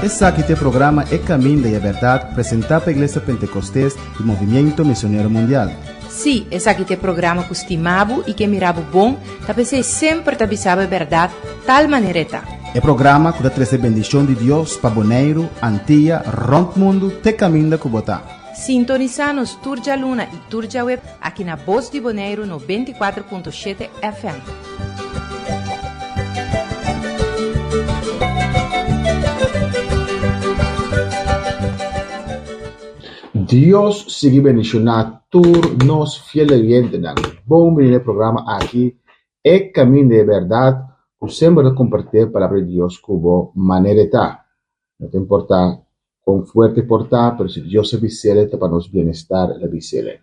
Esaki ta e programa E Caminda y e Berdad presenta pa Iglesia Pentecostes y Movimiento Misionero Mundial. Sí, esaki ta e programa ku stima bo i ke mira bo bon, ta p'esei semper ta bisa bo e bèrdat tal manera e ta. E programa ku ta trese bendishon di Dios pa Boneiru, Antia, rònt mundu te kaminda ku bo ta. Sintonisá nos tur djaluna i tur djaweb aki na Bos di Boneiru 94.7 FM. Dios sigui bendishoná tur nos fiel oyentenan. Bon bini na e programa aki, E Kaminda di e Bèrdat, ku semper ta kompartí e Palabra di Dios ku bo manera e ta. No ta importá kon fuerte e por ta, pero si Dios a bis'el ta pa nos bienestar el a bis'el.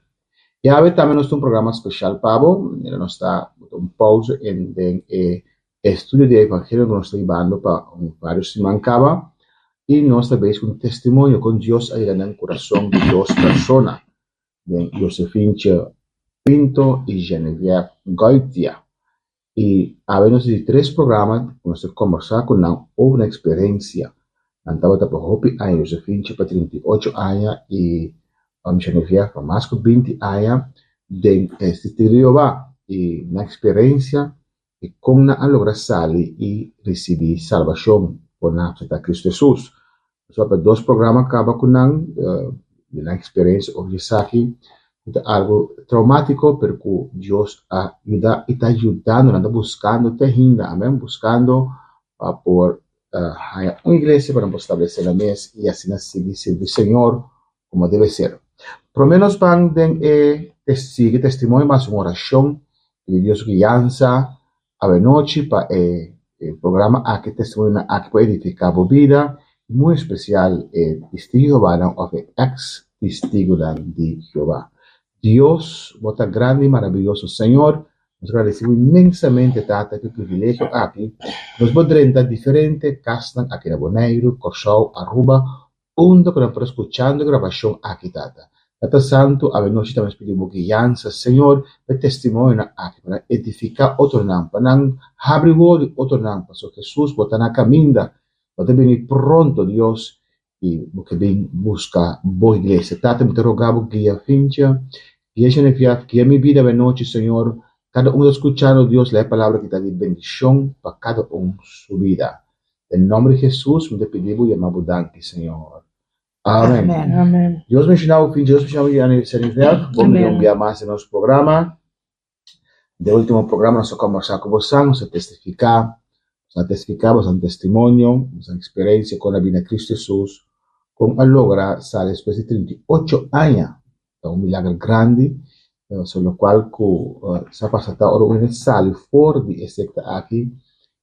I awe tambe nos tin un programa speshal pa bo, manera nos ta bota un pausa en den e estudio di e Evangelio ku nos ta hibando pa un varios siman kaba, i nos ta bes ku un testimonio kon Dios a yega den kurason di dos persona, den Josefinche Pinto i Geneviève Goitia. I awe nos di tres programa ku nos ta kombersá ku nan over nan eksperensia. Nan tabata pa hopi aña, Josefinche pa 38 aña i Geneviève pa mas ku 20 aña den e Testigo di Jehová. I nan eksperensia i kon nan a logra sali i risibí salbashon por nan aseptá Kristu Hesus. Nos a papia dos programa kaba ku nan di nan eksperensia over di esaki ku ta algu traumátiko pero ku Dios a yuda i ta yudando nan ta buskando te ainda amen buskando pa por haña un iglesia pa nan por stablesé nan mes i asina sigui sirbi Señor komo debe ser. Promé nos ban den e sigui testimonio mas un orashon pidi Dios guiansa Awenochi pa e programa aki testimonionan aki por edifiká bo bida i muy espesial e Testigo di Jehovanan òf e èks Testigunan di Jehová. Dios, bo ta grandi i maraviyoso. Señor, nos gradisí bo inmensamente, Tata, ku e privilegio aki ku nos por drenta diferente kasnan aki na Boneiru, Kòrsou, Aruba, Unda ku nan por a skuchando e grabashon aki, Tata? Tata Santu, awenochi ta mes pidi Bo guiansa, Señor, pa e testimonionan aki, pa nan edifiká otronan, pa nan habri wowo di otronan, pasobra Hesus, Bo ta na kaminda, Bo ta bini pronto, Dios, i Bo ke bin buska Bo iglesia. Tata, mi ta roga Bo guia Fincha, guia Geneviève, guia mi bida awenochi, Señor. Kada un ku ta skuchando, Dios, laga e palabra aki ta di bendishon pa kada un su bida. Den nomber di Jesus mi ta pidi bo yama bo danki Señor. Amen. Amen. Dios bendiciona bo fin, Dios bendiciona bo Jani Sanivel. Bo mira un bia mas den nos programa. Den ultimo programa nos a combersa cu bosan, nos a testifica, nos a testifica bosan testimonio, bosan experiencia con a bini na Cristo Jesus, con a logra sali despues di 38 aña. Ta un milagro grandi, so locual cu sa pasa ta ora un hende sali for di e secta aki,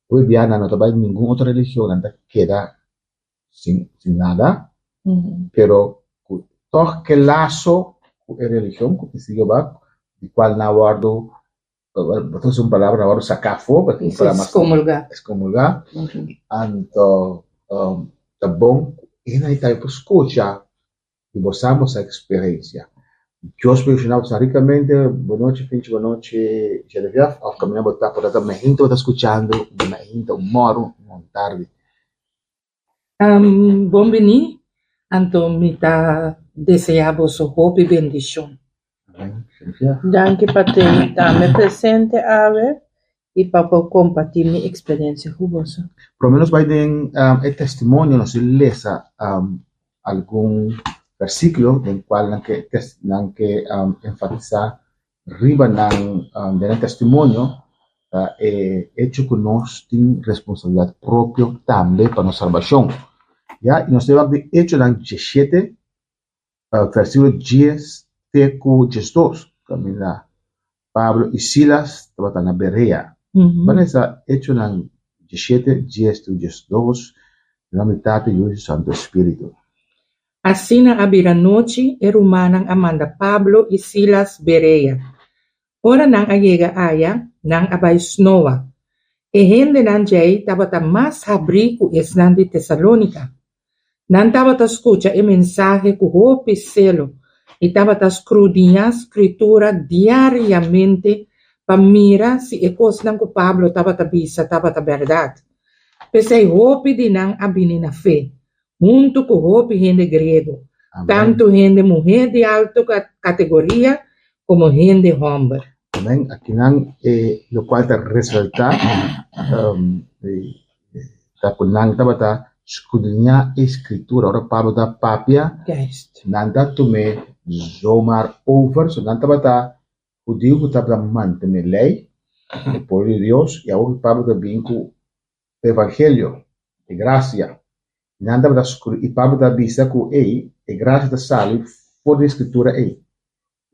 Hopi bia nan no ta bai ningun otro religion, nan ta keda sin sin nada, pero ku tòg ke laso ku e religion ku ta sigui aba, di kual nan a wòrdu, bo ta usa un palabra, nan a wòrdu saká afó, pa tin un palabra mas, Ekskomulgá. ekskomulgá, anto ta bon ku hende tambe por skucha di bo sa bo sa experiencia. Dios bendiciona bo sa ricamente. Bo nochi Finchi, bo nochi Genevieve. Of caminda bo ta por ta mainta bo ta scuchando, bo mainta un moro, un tardi. Um, bon bini, anto mi ta desea boso hopi bendicion. Danki pa tene tambe presente awe i pa por kompartí mi eksperensia ku boso. Promé nos bai den e testimonio, nos tin lesa algun versíkulo den kual nan ke nan ke enfatisá riba nan den nan testimonio ta e echo ku nos tin responsabilidat propio tambe pa nos salbashon. Ya, i nos ta wak di Echonan diesshete Versíkulo dies te ku diesdos, kaminda Pablo i Silas tabata na Berea. Ban lesa Echonan diesshete, dies te ku 12, Den nòmber di Tata, Yu i Santu Spiritu. Asina a bira nochi, e rumannan a manda Pablo i Silas Berea. Ora nan a yega aya, nan a bai snoa. E hendenan djei tabata mas habrí ku esnan di Tesalónika. Nan tabata skucha e mensahe ku hopi selo i tabata skrudiñá Skritura diariamente pa mira si e kosnan ku Pablo tabata bisa tabata bèrdat. P'esei hopi di nan a bini na fe, huntu ku hopi hende griego, Amèn. tantu hende muhé di alto kategoria komo hende hòmber. Amèn. Akinan e lokual ta resaltá ta ku nan tabata skudriñá e Skritura. Ora Pablo ta papia, Juist. nan ta tum'é zomaar over. So nan tabata hudiu ku tabata mantené lei, e pueblo di Dios, i awor ku Pablo ta bin ku evangelio, e grasia, nan tabata skuri, i Pablo ta bisa ku ei, e grasia ta sali for di e Skritura ei.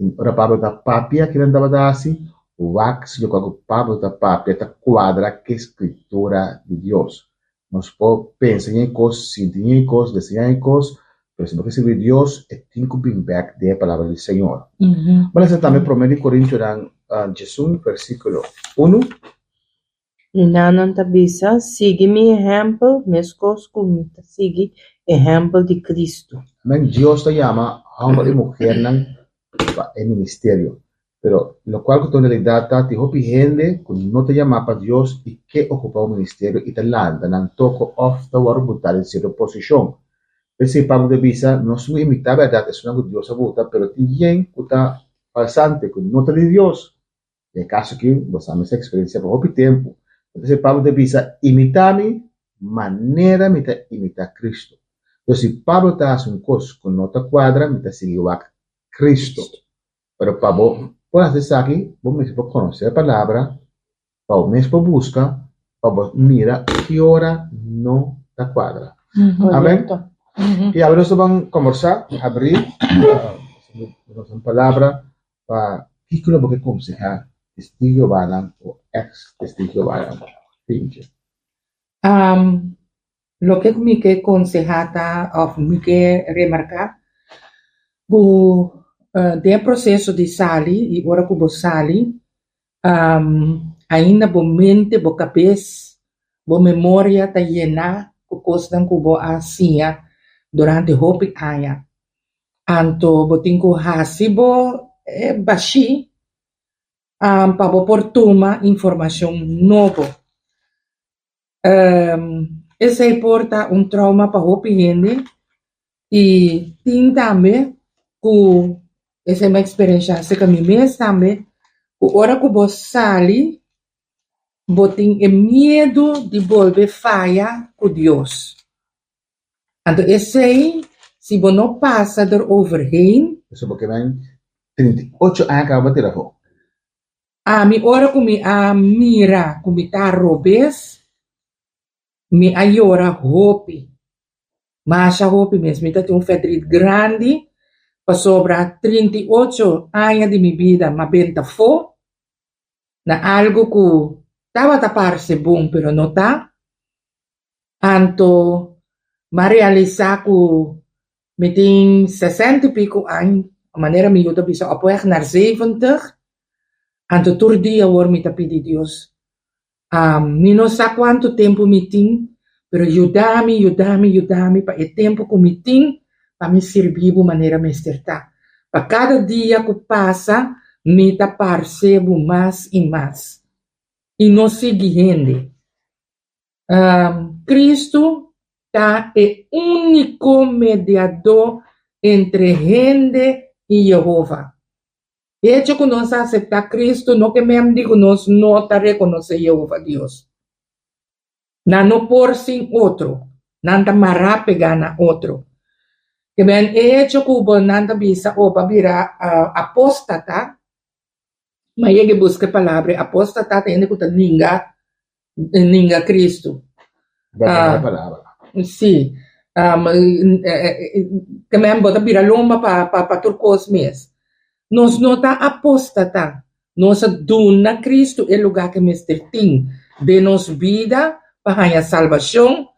I ora Pablo ta papia ke nan tabata hasi, wak si lokual ku Pablo ta papia ta kuadra ku e Skritura di Dios. Nos por pensa den e kos, sinti den e kos, deseá den e kos, pero si bo ke sirbi Dios, e tin ku bin bèk den e Palabra di Señor. Bo lesa tambe Promé di Korintionan 11, versíkulo unu. I nan ta bisa, Sigui mi ehèmpel, meskos ku mi ta sigui ehèmpel di Kristu. Amèn. Dios ta yama hòmber i muhernan pa e ministerio. Pero lokual ku ta un realidat ta tin hopi hende ku no ta yamá pa Dios i ke okupá un ministerio i ta lanta nan toko òf ta wòrdu butá den sierto posishon. P'esei Pablo ta bisa, Nos tin ku imitá bèrdat esunnan ku Dios a buta, pero tin yen ku ta falsante, ku no ta di Dios. Den e kaso aki, bo sa mester eksperensiá pa hopi tempu. P'esei Pablo ta bisa, Imitá mi manera mi ta imitá Kristu. Entonces, si Pablo ta hasi un kos ku no ta kuadra, mi ta sigui wak Kristu. Pero pa bo por hasi esaki, bo mester por konosé e palabra, pa bo mes por buska, pa bo mira ki ora no ta kuadra. Amen. I awe nos ta ban kombersá, habrí nos un palabra pa kiko lo bo ke konsehá Testigo Jehovanan o eks Testigo Jehovanan. Pinche. Loke ku mi ke konsehá ta òf mi ke remarká ku den e proseso di sali i ora ku bo sali ainda bo mente, bo kabes, bo memoria ta yená ku kosnan ku bo a siña durante hopi aña. Anto bo tin ku hasi bo bashí pa bo por tuma informashon nobo. Esei por ta un trauma pa hopi hende i tin tambe ku esei mi a eksperenshá serka mi mes tambe ku ora ku bo sali bo tin e miedu di bolbe faya ku Dios. Anto esei si bo no pasa dor overheen. Pasobra bo keda 38 aña kaba bo tira afó. Ami ora ku mi a mira ku mi ta robes, mi a yora hopi, masha hopi mes. Mi ta tin un ferdriet grandi pasobra 38 aña di mi bida m'a benta afó na algu ku tabata parse bon pero no ta. Anto m'a realisá ku mi tin sesenta i piku añ, manera mi yu ta bisa op weg naar zeventig, anto tur dia awor mi ta pidi Dios, mi no sa kuantu tempu mi tin, pero yuda mi, yuda mi, yuda mi pa e tempu ku mi tin pa mi sirbi bo manera mester ta. Pa kada dia ku pasa mi ta parse bo mas i mas i no sigui hende. Kristu ta e úniko mediadó entre hende i Yehova. Hecho ku nos a aseptá Kristu no ke mem di ku nos no ta rekonosé Yehova Dios. Nan no por sin otro, nan ta mará pegá na otro. Ke men e hecho ku bo nan ta bisa o bo a bira apóstata, Ma yega e buska e palabra e apóstata ta hende ku ta ninga ninga Kristu. Berdadero palabra. Sí. Te men bo ta bira lomba pa pa pa tur kos mes. Nos no ta apóstata. Nos a duna Kristu e lugá ke mester tin den nos bida pa haña salbashon.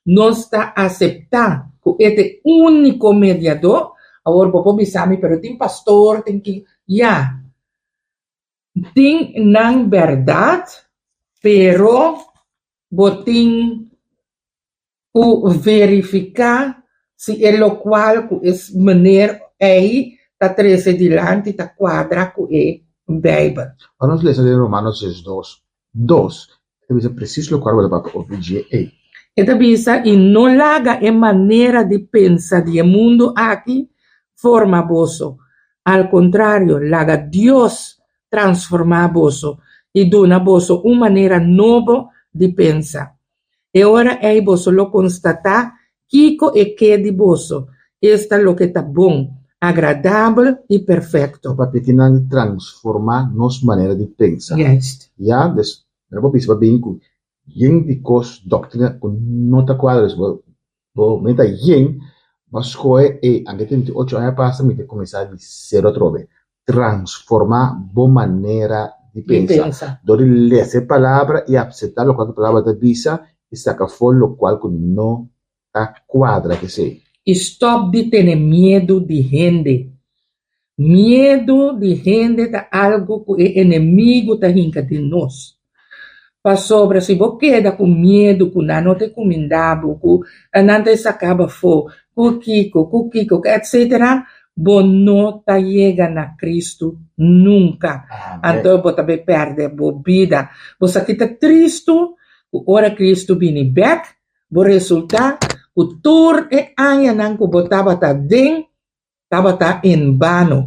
Nos ta aseptá ku e ta e úniko mediadó. Awor bo por bisa mi, pero tin pastor, tin ki. Ya, tin nan bèrdat, pero bo tin ku verifiká si e lokual ku e meneer ei ta trese dilanti ta kuadra ku e Beibel. Ora nos lesa den Romanos 12, 2, e ta bisa presis lokual bo ta papia over dje ei. E ta bisa, I no laga e manera di pensa di e mundu aki forma boso. Al kontrario, laga Dios transformá boso i duna boso un manera nobo di pensa. E ora ei boso lo konstatá kiko e ke di boso, esta loke ta bon, agradabel i perfekto. Papia ki nan di transformá nos manera di pensa. Juist. Ya, dus, mi no por bisa pa bin ku yen di kos, doktrina ku no ta kuadra. Dus bo bo meta yen, bo a skohe, ey, anke 38 aña pasa mi ta kuminsá di sero atrobe. Transformá bo manera di pensa dor di lesa e palabra i apseptá lokual ku e palabra ta bisa i saka afó lokual ku no ta kuadra ku esei. I stòp di tene miedu di hende. Miedu di hende ta algu ku e enemigu ta hinka den nos. Pasobra si bo keda ku miedu ku nan no ta kuminda bo, ku nan ta saka bo afó, ku kiko, ku kiko, etcetera, bo no ta yega na Cristo nunka. Anto bo ta bai pèrdè bo bida. Bo sa ki ta tristu ku ora Cristo bini bèk, bo resultá ku tur e añanan ku bo tabata den tabata en bano.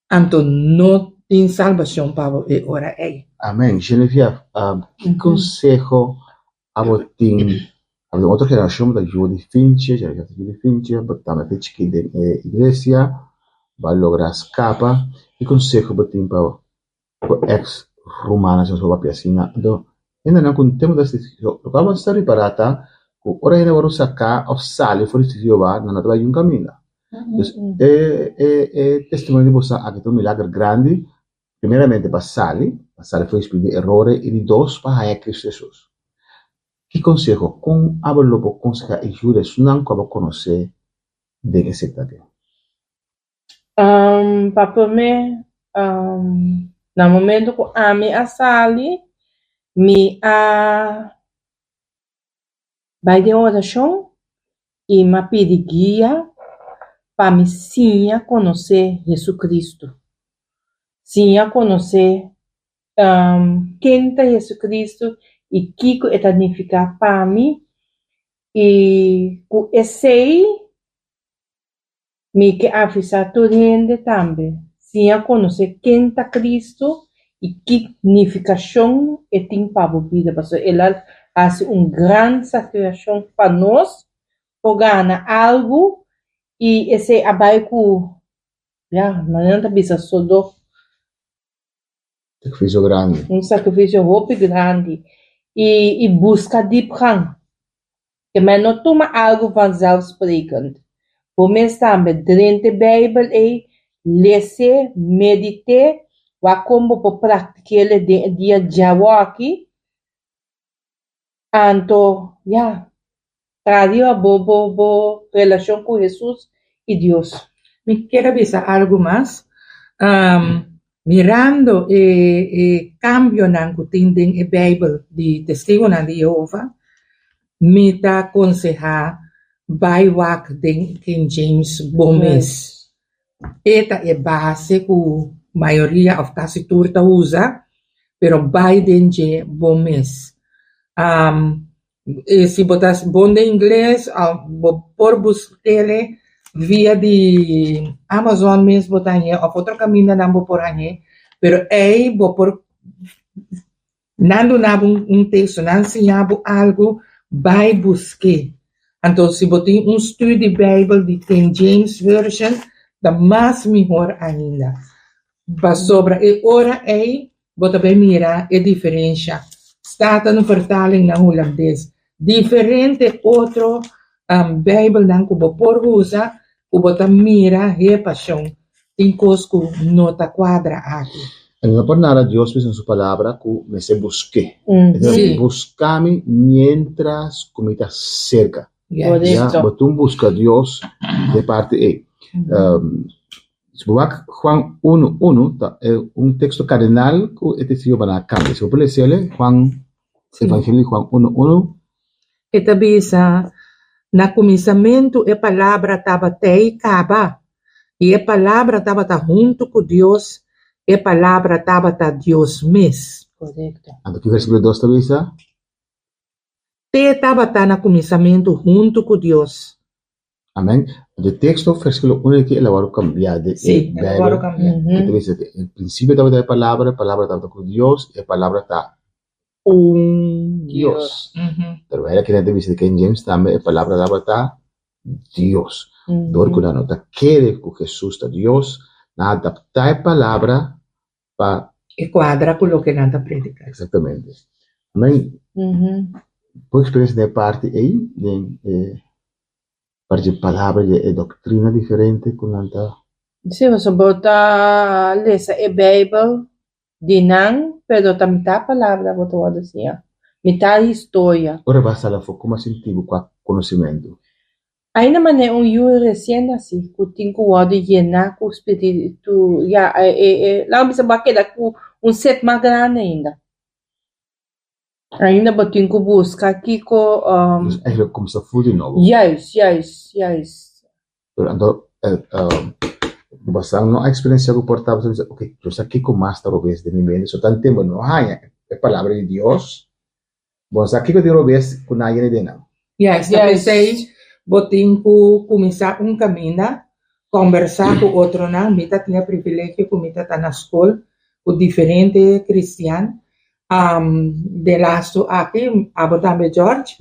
Anto no tin salbacion pa bo e ora ei. Amen. Geneviève, ki conseho abo tin? Abo tin otro generacion bo ta yu di finchi, Geneviève ta yu di finchi, bo tambe ta chikí den e iglesia, bo a logra scapa. Ki conseho bo tin pa bo ex rumannan, si nos por papia asina? Anto, hendenan ku tempu ta sisti Jehová, loke abo sa ripará ta ku ora hende wòrdu saká òf sali for di sisti Jehová, nan no ta bai yun kaminda. Dus e e e testimonio di boso aki ta un milager grandi, primeramente pa sali, pa sali for di spiritu di erore, i di dos pa haña Kristu Hesus. Ki konseho, kon abo lo por konsehá i yuda esunnan ku abo konosé den e sekta aki? Pa promé, na momento ku ami a sali, mi a bai den orashon i mi a pidi guia pa mi siña konosé Jesucristo. Siña konosé ken ta Jesucristo i kiko e ta nifiká pa mi i ku esei Mi ke avisá tur hende tambe, siña konosé ken ta Kristu i ki nifikashon e tin pa bo bida, pasobra el a hasi un gran sakrifikashon pa nos por gana algu i esei a bai ku, ya, manera nan ta bisa sodó. Sakrifisio grandi. Un sakrifisio hopi grandi i i buska diepgang. Ke men no tuma algu vanzelfsprekend. Bo mes tambe drenta e Beibel ei, les'é, medit'é, wak kon bo por praktik'el den e dia djawoki. Anto, ya, traha riba bo bo bo relashon ku Hesus i Dios. Mi kier a bisa algu mas. Mirando e e kambionan ku tin den e Beibel di Testigunan di Yehova, mi ta konsehá bai wak den King James bo mes. E ta e base ku mayoria òf kasi tur ta usa, pero bai den dje bo mes. Si bo ta bon den ingles bo por busk'e via di Amazon mes bo ta hañ'é òf otro kamindanan bo por hañ'é, pero ei bo por Nan duna bo un teksto, nan siña bo algu, bai busk'é. Anto si bo tin un studie Bijbel di King James Version, ta mas mihor ainda. Pasobra e ora ei bo ta bai mira e diferensha. Statenvertaling na Hulandes, diferente otro Bijbelnan ku bo por usa ku bo ta mira he pashon tin kos ku no ta kuadra aki. E no por nada Dios bisa na su palabra ku mester busk'é. E ta Sí. Buska mi mientras ku mi ta serka. Yes. Ya, Korekto. bo tin buska Dios den parti ei. Si bo wak Juan unu unu ta e un teksto kardinal ku e testigo pa nan a kambia. Si bo por lesi'el Juan, Sí. Evangelio di Juan unu unu. E ta bisa, Na kuminsamentu e Palabra tabat'ei kaba, i e Palabra tabata huntu ku Dios, e Palabra tabata Dios mes. Korekto. Anto ki versíkulo dos ta bisa? T'e tabata na kuminsamentu huntu ku Dios. Amen. De teksto versíkulo 1 aki el a wòrdu kambiá den e Sí, el a Bijbel. wòrdu kambiá. Ku ta bisa ku en prinsipio tabata e Palabra, e Palabra tabata ku Dios, i e Palabra ta un Dios. Terwijl aki nan ta bisa di King James tambe e Palabra tabata Dios. Dor ku nan no ta kere ku Hesus ta Dios, nan a adaptá e Palabra pa. E kuadra ku loke nan ta prediká. Eksaktamente. Amen. Bo eksperensia den e parti ei, den e parti di palabra di e doktrina diferente ku nan ta. Sí, pasobra bo ta lesa e Beibel di nan, pero ta mitá palabra bo ta wòrdu siña, mitá historia. Ora bo a sali afó, komo a sinti bo ku konosementu? Ainda manera un yu resien nasí ku tin ku wòrdu yená ku spiritu, ya, e, e, laga mi bisa bo a keda ku un set mas grandi ainda. Ainda bo tin ku buska kiko, Dus eigenlijk kumsa ful di nobo. Juist, juist, juist. Pero anto, bo sa no a eksperensiá ku por ta bo ta bisa, oke, yo sa kiko mas ta robes den mi mente, so tan tempu no haña e palabra di Dios, Bo sa kiko tin robes ku nan yene den nan? Juist, ta p'esei bo tin ku kuminsá un kaminda, kòmbersá ku otronan. Mi ta tin e privilegio ku mi ta ta na skol ku diferente kristian. Den lastu aki, abo tambe George.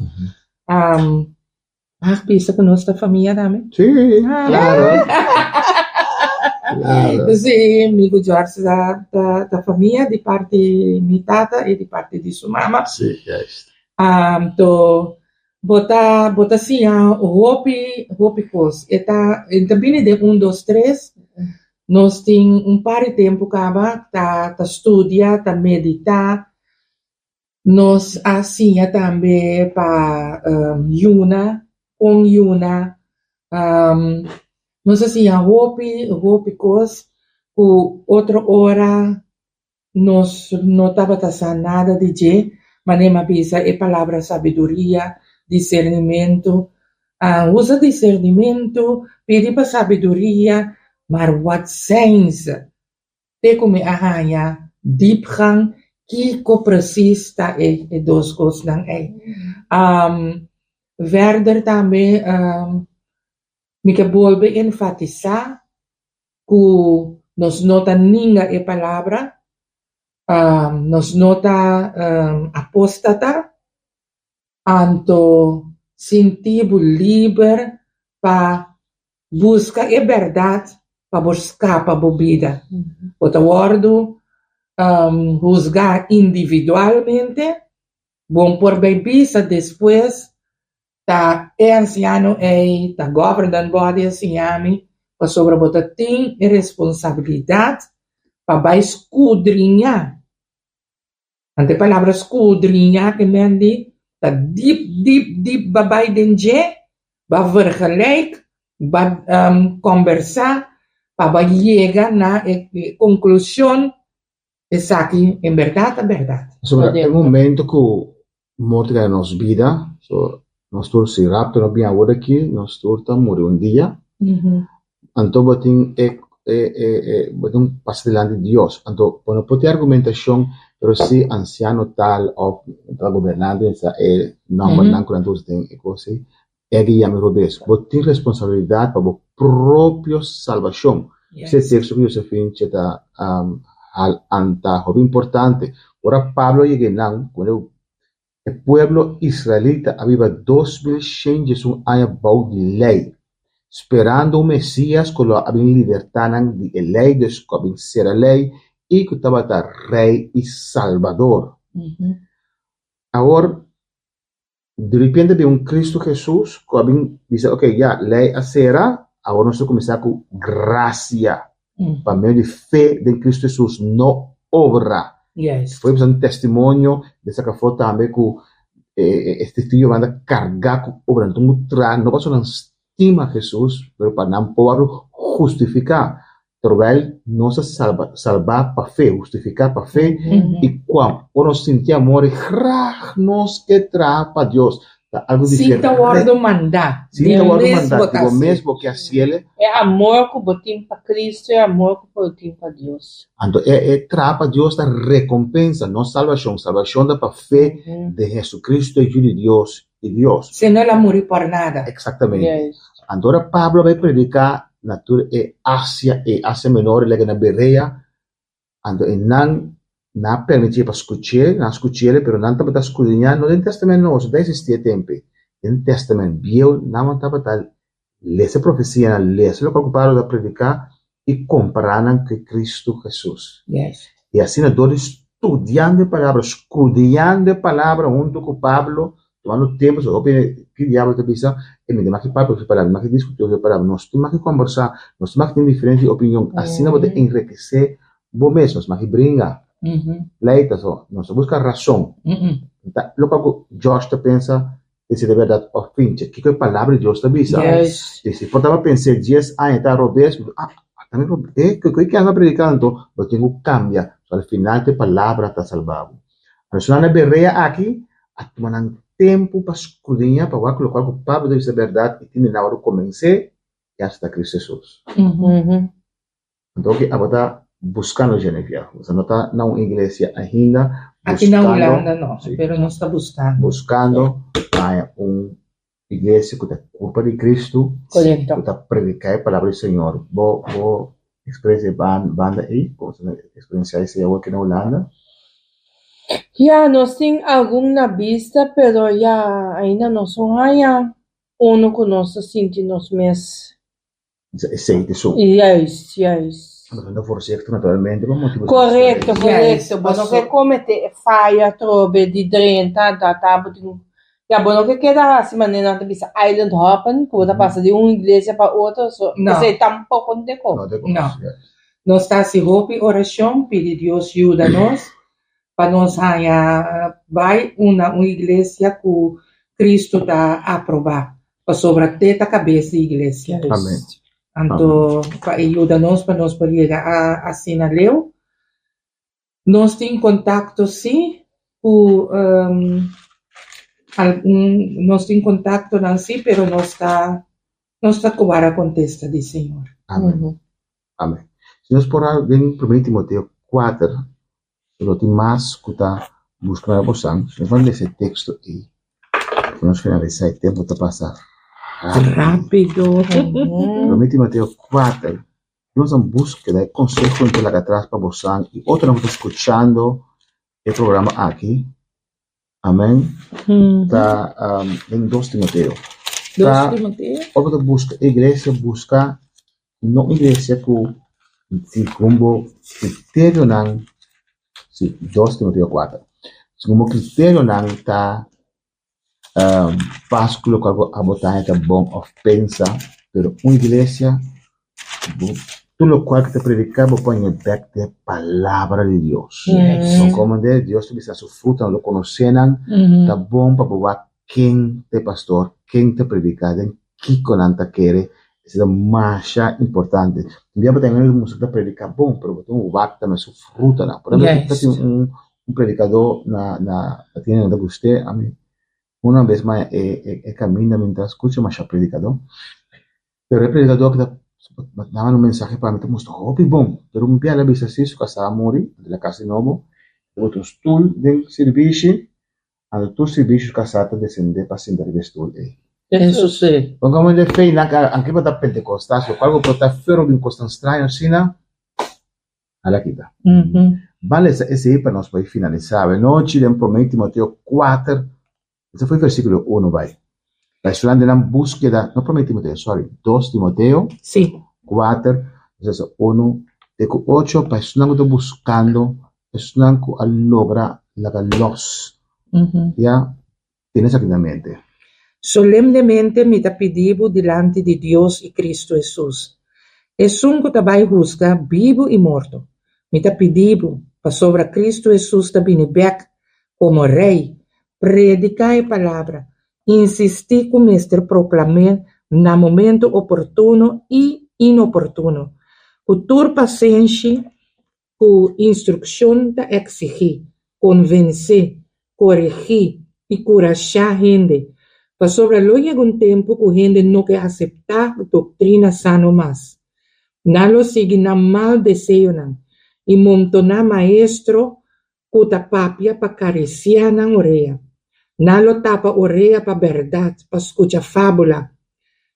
Mag bisa ku nos ta famia tambe? Sí, claro. Claro. Sí, mi ku George ta, ta, ta famia di parti mi tata i di parti di su mama. Sí, juist. Anto, bo ta, bo ta siña hopi, hopi kos. E ta, e ta bini den un, dos, tres. Nos tin un par di tempu kaba ta, ta studia, ta meditá. Nos a siña tambe pa yuna, kon yuna. Nos a siña hopi, hopi kos ku otro ora nos no tabata sa nada di dje. Manera mi a bisa e palabra sabiduria, disernimentu. Usa disernimentu, pidi pa sabiduria, mar wat zijn ze? Te ku mi a haña diepgang kiko presis ta e e dos kosnan ei. Verder tambe mi ke bolbe enfatisá ku nos no ta ninga e palabra, nos no ta apóstata, anto sinti bo liber pa Buska e bèrdat pa bo skapa bo bida. Bo ta wòrdu husgá individualmente, bo por bai bisa despues ta e ansiano ei, ta governing body a siña mi, pasobra bo ta tin e responsabilidat pa bai skudriñá. Anto e palabra skudriñá ke men di ta dip dip dip ba bai den dje, ba vergelijk, ba kombersá pa ba yega na e konklushon esaki en bèrdat ta bèrdat. Pasobra e momento ku morto kai na nos bida, so nos tur si rapto no bin awor aki, nos tur ta muri un dia, Anto bo tin e e e e bo tin un pasa dilanti di Dios. Anto bo no por tin argumentacion, pero si anciano tal of tal gobernante sa e nombernan cu nan ta usa den e cos ey, e a guia mi robes. Bo tin responsabilidad pa bo propio salbacion. Esey texto cu Josephine che ta hal anta hopi importante. Ora Pablo yega eynan, cu E pueblo israelita a biba 2111 aña bou di Lei, sperando un Mesías ku lo a bin libertá nan di e Lei, dus ku a bin sera Lei i ku tabata Rei i Salbador. Awor, diripiente bin un Kristu Hesus ku a bin bisa, Oke, ya, Lei a sera, awor nos ta kuminsá ku grasia. Pa medio di fe den Cristo Jesus, no obra. Foi bisa un testimonio de saca afó tambe cu e testigo banda carga cu obra. Nan tin cu traha no pasobra nan stima Jesus, pero pa nan por wòrdu hustifica. Terwijl nos a salba, salba pa fe, hustifica pa fe, y cua ora nos sinti amor y graag nos ke traha pa Dios. Ta algo Sin ta diferente. wòrdu mandá. Sin ta Di wòrdu mes mandá, bo di ta bo hasi. mes bo ke hasiele. E amor ku bo tin pa Cristo, e amor ku bo tin pa Dios. Anto e e traha pa Dios ta rekompensa, no salbashon. Salbashon ta pa fe den Jesucristo, e Yu di Dios i Dios. Si no el a muri por nada. Eksaktamente. Juist. Anto ora Pablo a bai prediká na tur e Asia, e Asia Menor, el a yega na Berea, Anto e nan na permitié pa skuch'é, nan a skuch'é, pero nan tabata skudriñá no den Tèstamènt Nobo, no ta eksistí e tempu ei. Den Tèstamènt Bieu nan tabata lesa e profesianan, lesa lokual ku Pablo ta prediká i kompará nan ku Kristu Hesus. I asina dor di studiando e Palabra, skudriñando e Palabra huntu ku Pablo, Tumando tempu so hopi ki diablo ta bisa e mi ta maki papia ku su palabra, mi maki diskuti ku su palabra, nos tin maki kombersá, nos tin maki tin diferente opinion, asina bo ta enrekesé bo mes, nos maki bringa, pleita so, nos ta buska rason, ta loke ku Josh ta pensa si ta bèrdat òf pinche, kiko e palabra di Dios ta bisa, i si por tabata pens'é dies aña ta robes, ah ata mi robes, e kiko e kier a prediká anto, bo tin ku kambia, so al final ta e palabra ta salba bo. Personanan na Berea aki a tuma nan tempu pa skrudiñá pa wak lokual ku Pablo ta bisa bèrdat i tin di nan wòrdu komensé i aseptá Kristu Hesus. Anto oki abo ta buskando Geneviève. Bo no ta na un iglesia ainda Aki na buskando, Hulanda no, sí, pero nos ta buskando. buskando haña un iglesia ku ta kurpa di Kristu, Korekto. ku ta prediká e palabra di Señor. Bo bo eksperensia e banda ei? Bo eksperensiá esei awor aki na Hulanda? Ya, nos tin algun na bista, pero ya ainda nos no haña unu ku nos ta sinti nos mes. Esei ta esun. Juist, juist. Nos ta voorzichtig naturalmente pa motibu di Korekto, nos korekto. Bo no ke komete e faya atrobe di drenta, ta ta bo tin ya bo no ke keda hasi manera nan ta bisa island hopping, ku bo ta pasa di un iglesia pa otro, so No. esei tampoko no te ko. No te ko. No. Nos ta hasi hopi orashon pidi Dios yuda nos pa nos haña bai una un iglesia ku Kristu ta aprobá. Pasobra te ta kabes di iglesia. Amen. Anto pa e yuda nos pa nos por yega a asina leu. Nos tin kontakto sí ku algun nos tin kontaktonan sí pero nos ta nos ta kuwara kontesta di Señor. Amen. Amen. Si nos por a den Primer Timoteo 4 Lo tin mas ku ta buska na bosan. Si nos ban lesa e teksto ei, ku nos finalisá e tempu ta pasa rápido. Promé Timoteo 4, nos a buskeda e konseho ku laga atras pa bosan i otronan ku ta skuchando e programa aki. Amèn. Ta den 2 Timoteo. Ta ora bo ta buska e iglesia, buska no un iglesia ku segun bo kriterionan, si, 2 Timoteo 4, segun bo kriterionan ta pas ku lokual ku abo ta haña ta bon òf pensa, pero un iglesia bo tur lokual ku ta prediká bo por haña bèk den e palabra di Dios. No komo de Dios ta bisa su fruta lo konosé nan, ta bon pa bo wak ken ta e pastor, ken ta prediká, den kiko nan ta kere, esei ta masha importante. Un bia bo ta hende mustra ta prediká bon, pero bo tin ku wak tambe su frutanan. Por ehempel, ta tin un predikadó na na tin hende ta gust'é, ami una bes mas e e kaminda mi ta skucha masha predikadó, pero e predikadó ki ta daba un mensahe pa mi ta mustra hopi bon, pero un bia el a bisa si su kasá a muri, el a kasa di nobo, el a bota un stul den sirbishi, anto tur sirbishi su kasá ta desendé pa sinta riba e stul ei. Eso si. Pongamos de fe nan anke bo ta pentecostal, lokual bo por ta fero di un kosnan straño asina, Hala kita. Ban lesa esei pa nos por finalisá. Awenochi den Promé Timoteo 4, esa foi versíkulo 1 bai. Pa estudiante nan búskeda, no Promé Timoteo, sorry, 2 Timoteo Sí. 4, nos lesa 1 te ku 8, pa estudiante ku ta buskando, estudiante ku a logra laga lòs, ya, tene esaki na mente. Solemnemente mi ta pidi bo dilanti di Dios i Kristu Hesus, Esun ku ta bai husga bibu i morto, mi ta pidi bo, pasobra Kristu Hesus ta bini bèk komo Rei, prediká e palabra, insistí ku mester proklam'é na momento oportuno i inoportuno, ku tur pasenshi ku instrukshon ta eksigí, konvensé, koregí i kurashá hende. Pasobra lo yega un tempu ku hende no ke aseptá doktrina sano mas. Nan lo sigui nan mal deseonan i montoná maestro ku ta papia pa karisiá nan orea. Nan lo tapa orea pa bèrdat, pa skucha fábula.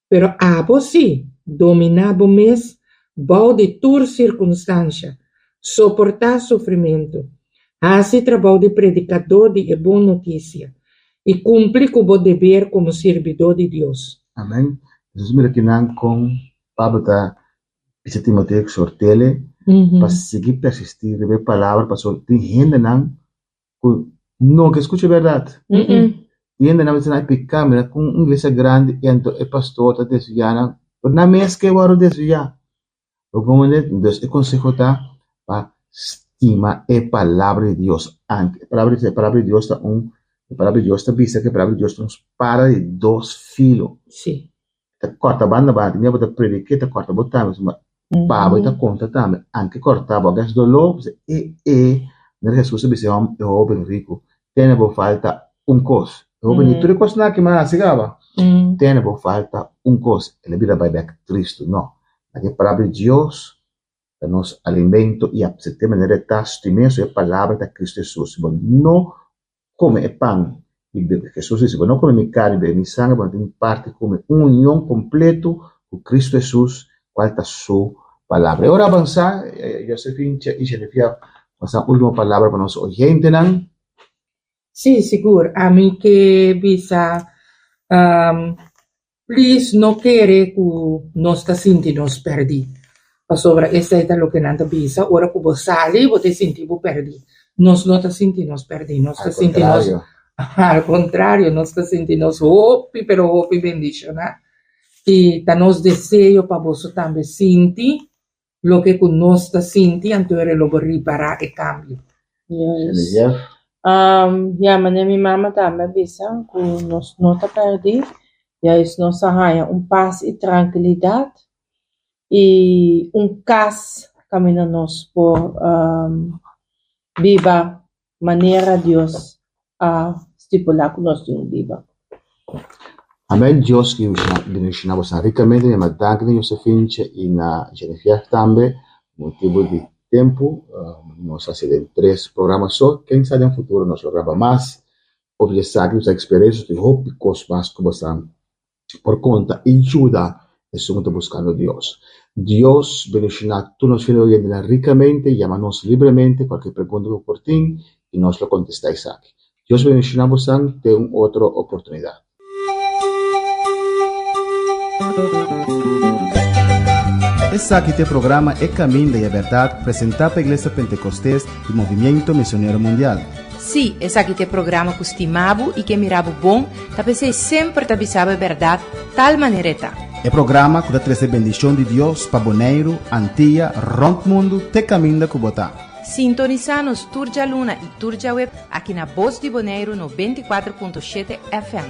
Pero abo sí, dominá bo mes bou di tur sirkunstansha, soportá sufrimentu, hasi trabou di predikadó di e bon notisia, i kumpli ku bo deber komo sirbidó di Dios. Amèn. Nos mira kinan kon Pablo ta bisa Timoteo eksort'el pa sigui persistí riba e palabra pasobra tin hendenan ku no ke skucha e bèrdat. Tin hendenan bisa nan e piká mira kon un iglesia grandi i anto e pastor ta desviá nan pero nan mes ke wòrdu desviá. Bo komprende? Dus e konseho ta pa stima e palabra di Dios. Anke e palabra e palabra di Dios ta un e palabra di Dios ta bisa ku e palabra di Dios ta un spada di dos filo. Sí. Ta kòrta banda banda, mi abo ta prediké ta kòrta bo tambe, suma pa bo ta konta tambe, anke kòrta bo a doló, bisa e e, manera Hesus a bisa e hòm e hóben riku, tene bo falta un kos, e hóben di tur e kosnan aki mi a hasi kaba, tene bo falta un kos, el a bira bai bèk tristu, no, laga e palabra di Dios ta nos alimento i apsept'é manera e ta, stim'é, e palabra ta Kristu Hesus, si bo no Kome e pan i bebe. Hesus di, Si bo no kome mi karni i bebe mi sanger, bo no tin parti ku mi. Un union kompletu ku Kristu Hesus, kual ta Su Palabra. E ora abansá, Josephine i Geneviève, pasa un último palabra pa nos oyentenan. Sí, sigur. Ami ke bisa, Please no kere ku nos ta sinti nos pèrdí, pasobra esei ta loke nan ta bisa, ora ku bo sali bo ta sinti bo pèrdí. Nos no ta sinti nos pèrdí, nos ta sinti nos, al kontrario, nos ta sinti nos hopi pero hopi bendishoná i ta nos deseo pa boso tambe sinti Loke ku nos ta sinti anto e lo bo ripará e kambio. Yes. Ya, manera mi mama tambe a bisa ku nos no ta pèrdí, juist nos a haña un pas i trankilidat i un kas kaminda nos por biba manera Dios a stipulá ku nos tin biba. Amén Dios ki bendiciona boso ricamente mi ama danki na Josefinche y na Genevieve tambe motibo di tempo nos a haci den tres programa so ken sa den futuro nos lo graba mas of esaki nos a experiencia tin hopi cos mas cu boso por konta i yuda esun ku ta buskando Dios. Dios bendishoná tur nos fiel oyentenan rikamente, yama nos libremente kualke pregunta ku bo por tin i nos lo kontestá esaki. Dios bendishoná bosan te un otro oportunidat. Esaki ta e programa E Caminda y e Berdad presenta pa Iglesia Pentecostes di Movimiento Misionero Mundial. Sí, esaki ta e programa ku stima bo i ke mira bo bon, ta p'esei semper ta bisa bo e bèrdat tal manera e ta. E programa ku ta trese bendishon di Dios pa Boneiru, Antia, rònt mundu te kaminda ku bo ta. Sintonisá nos tur djaluna i tur djaweb aki na Bos di Boneiru 94.7 FM.